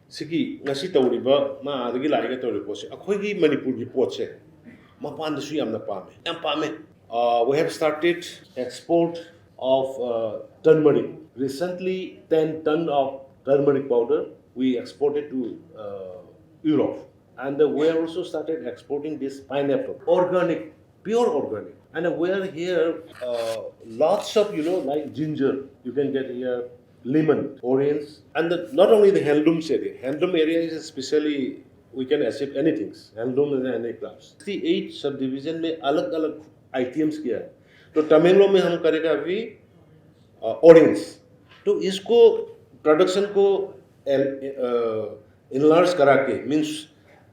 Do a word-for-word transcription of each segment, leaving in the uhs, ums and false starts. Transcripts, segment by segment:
ꯁꯤꯒꯤ ꯉꯁꯤ ꯇꯧꯔꯤꯕ ꯃꯥ ꯑꯥꯗꯒꯤ ꯂꯥꯛꯑꯒ ꯇꯧꯔꯤꯕ ꯄꯣꯠꯁꯦ ꯑꯩꯈꯣꯏꯒꯤ ꯃꯅꯤꯄꯨꯔꯒꯤ ꯄꯣꯠꯁꯦ ꯃꯄꯥꯟꯗꯁꯨ ꯌꯥꯝꯅ ꯄꯥꯝꯃꯦ, ꯌꯥꯝ ꯄꯥꯝꯃꯦ꯫ Uh, we have started export of uh, turmeric. Recently, ten ton of turmeric powder we exported to uh, Europe. And uh, we have also started exporting this pineapple, organic, pure organic. And uh, we are here, uh, lots of, you know, like ginger, you can get here, lemon, orange, and the, not only the handloom area. Handloom area is especially, we can achieve anything. Handloom and handicrafts. The eight subdivision में अलग-अलग items किया है. तो तमेंगलोंग में हम करेगा अभी orange. तो इसको प्रोडक्शन को एनलार्ज करा के, मीन्स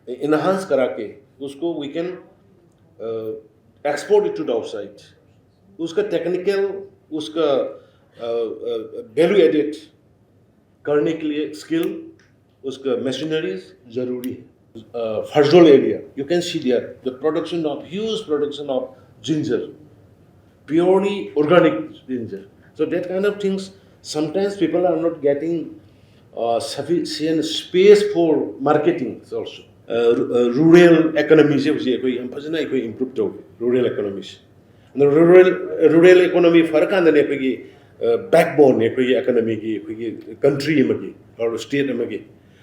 इन्हांस करा के, उसको we can export it to the outside. उसका टेक्निकल, उसका वैल्यू एडिड करने के लिए स्किल, उसका मशीनरीज जरूरी है. Uh, Pherzawl area, you can see there the production of, huge production of ginger, purely organic ginger. So that kind of things, sometimes people are not getting uh, sufficient space for marketing also. Uh, ru- uh, rural economy ꯁꯦ ꯍꯧꯖꯤꯛ ꯑꯩꯈꯣꯏ ꯌꯥꯝ ꯐꯖꯅ ꯑꯩꯈꯣꯏ improve ꯇꯧꯋꯤ, rural ꯏꯀꯣꯅꯣꯃꯤꯁꯦ. ꯑꯗꯣ rural rural economy ꯐꯔꯀꯥꯟꯗꯅꯦ ꯑꯩꯈꯣꯏꯒꯤ ꯕꯦꯛꯕꯣꯟꯅꯦ ꯑꯩꯈꯣꯏꯒꯤ ꯏꯀꯣꯅꯣꯃꯤꯒꯤ, ꯑꯩꯈꯣꯏꯒꯤ ꯀꯟꯇ꯭ꯔꯤ ꯑꯃꯒꯤ ꯑꯣꯔ ꯁ꯭ꯇꯦꯠ ꯑꯃꯒꯤ.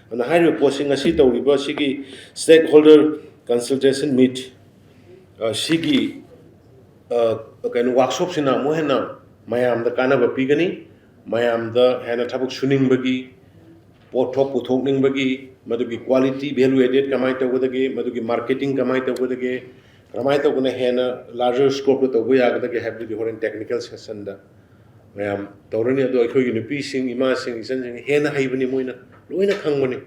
ꯑꯗꯨꯅ ꯍꯥꯏꯔꯤꯕ ꯄꯣꯠꯁꯤ ꯉꯁꯤ ꯇꯧꯔꯤꯕ ꯁꯤꯒꯤ ꯁ꯭ꯇꯦꯛ ꯍꯣꯜꯗꯔ ꯀꯟꯁꯜꯇꯦꯁꯟ ꯃꯤꯠ, ꯁꯤꯒꯤ ꯑ, ꯀꯩꯅꯣ ꯋꯥꯛꯁꯣꯞꯁꯤꯅ ꯑꯃꯨꯛ ꯍꯦꯟꯅ ꯃꯌꯥꯝꯗ ꯀꯥꯟꯅꯕ ꯄꯤꯒꯅꯤ. ꯃꯌꯥꯝꯗ ꯍꯦꯟꯅ ꯊꯕꯛ ꯁꯨꯅꯤꯡꯕꯒꯤ, ꯄꯣꯠꯊꯣꯛ ꯄꯨꯊꯣꯛꯅꯤꯡꯕꯒꯤ, ꯃꯗꯨꯒꯤ ꯀ꯭ꯋꯥꯂꯤꯇꯤ, ꯚꯦꯂꯨ ꯑꯦꯗꯦꯠ ꯀꯃꯥꯏꯅ ꯇꯧꯒꯗꯒꯦ, ꯃꯗꯨꯒꯤ ꯃꯥꯔꯀꯦꯇꯤꯡ ꯀꯃꯥꯏꯅ ꯇꯧꯒꯗꯒꯦ, ꯀꯃꯥꯏꯅ ꯇꯧꯕꯅ ꯍꯦꯟꯅ ꯂꯥꯔꯖꯔ ꯁ꯭ꯀꯣꯞꯇ ꯇꯧꯕ ꯌꯥꯒꯗꯒꯦ ꯍꯥꯏꯕꯗꯨꯗꯤ ꯍꯣꯔꯦꯟ ꯇꯦꯛꯅꯤꯀꯦꯜ ꯁꯦꯁꯟꯗ ꯃꯌꯥꯝ ꯇꯧꯔꯅꯤ. ꯑꯗꯣ ꯑꯩꯈꯣꯏꯒꯤ ꯅꯨꯄꯤꯁꯤꯡ, ꯏꯃꯥꯁꯤꯡ, ꯏꯆꯟꯁꯤꯡ ꯍꯦꯟꯅ ꯍꯩꯕꯅꯤ, ꯃꯣꯏꯅ ꯂꯣꯏꯅ ꯈꯪꯕꯅꯤ.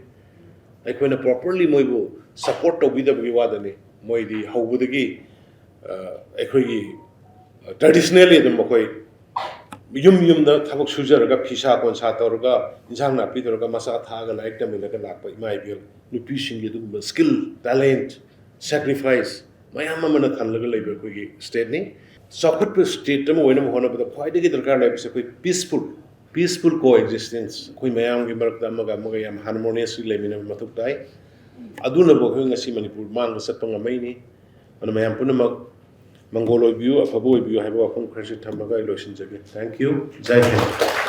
ꯑꯩꯈꯣꯏꯅ ꯄ꯭ꯔꯣꯄꯔꯂꯤ ꯃꯣꯏꯕꯨ ꯁꯄꯣꯔꯠ ꯇꯧꯕꯤꯗꯕꯒꯤ ꯋꯥꯗꯅꯤ. ꯃꯣꯏꯗꯤ ꯍꯧꯕꯗꯒꯤ ꯑ, ꯑꯩꯈꯣꯏꯒꯤ ꯇ꯭ꯔꯦꯗꯤꯁꯅꯦꯜꯂꯤ ꯑꯗꯨꯝ ꯑꯩꯈꯣꯏ ꯌꯨꯝ ꯌꯨꯝꯗ ꯊꯕꯛ ꯁꯨꯖꯔꯒ, ꯐꯤꯁꯥ ꯀꯣꯟꯁꯥ ꯇꯧꯔꯒ, ꯏꯟꯁꯥꯡ ꯅꯥꯄꯤ ꯇꯧꯔꯒ, ꯃꯆꯥ ꯊꯥꯛꯑꯒ ꯂꯥꯏꯔꯤꯛ ꯇꯝꯍꯜꯂꯒ ꯂꯥꯛꯄ ꯏꯃꯥ ꯏꯕꯦꯜ ꯅꯨꯄꯤꯁꯤꯡꯒꯤ ꯑꯗꯨꯒꯨꯝꯕ ꯁ꯭ꯀꯤꯜ, ꯇꯦꯂꯦꯟꯠ, ꯁꯦꯀ꯭ꯔꯤꯐꯥꯏꯁ ꯃꯌꯥꯝ ꯑꯃꯅ ꯊꯜꯂꯒ ꯂꯩꯕ ꯑꯩꯈꯣꯏꯒꯤ ꯁ꯭ꯇꯦꯠꯅꯤ. ꯆꯥꯎꯈꯠꯄ ꯁ꯭ꯇꯦꯠ ꯑꯃ ꯑꯣꯏꯅꯕ ꯍꯣꯠꯅꯕꯗ ꯈ꯭ꯋꯥꯏꯗꯒꯤ ꯗꯔꯀꯥꯔ ꯂꯩꯕꯁꯦ ꯑꯩꯈꯣꯏ ꯄꯤꯁꯐꯨꯜ peaceful coexistence, ꯑꯩꯈꯣꯏ ꯃꯌꯥꯝꯒꯤ ꯃꯔꯛꯇ ꯑꯃꯒ ꯑꯃꯒ ꯌꯥꯝ harmoniously ꯂꯩꯃꯤꯟꯅꯕ ꯃꯊꯧ ꯇꯥꯏ꯫ ꯑꯗꯨꯅꯕꯨ ꯑꯩꯈꯣꯏ ꯉꯁꯤ ꯃꯅꯤꯄꯨꯔ ꯃꯥꯡꯗ ꯆꯠꯄ ꯉꯝꯃꯛꯏꯅꯤ꯫ ꯑꯗꯨꯅ ꯃꯌꯥꯝ ꯄꯨꯝꯅꯃꯛ ꯃꯪꯒꯣꯜ ꯑꯣꯏꯕꯤꯌꯨ, ꯑꯐꯕ ꯑꯣꯏꯕꯤꯌꯨ ꯍꯥꯏꯕ ꯋꯥꯐꯝ ꯈꯔꯁꯤ ꯊꯝꯃꯒ ꯑꯩ ꯂꯣꯏꯁꯤꯟꯖꯒꯦ꯫ Thank you. Jai Hind.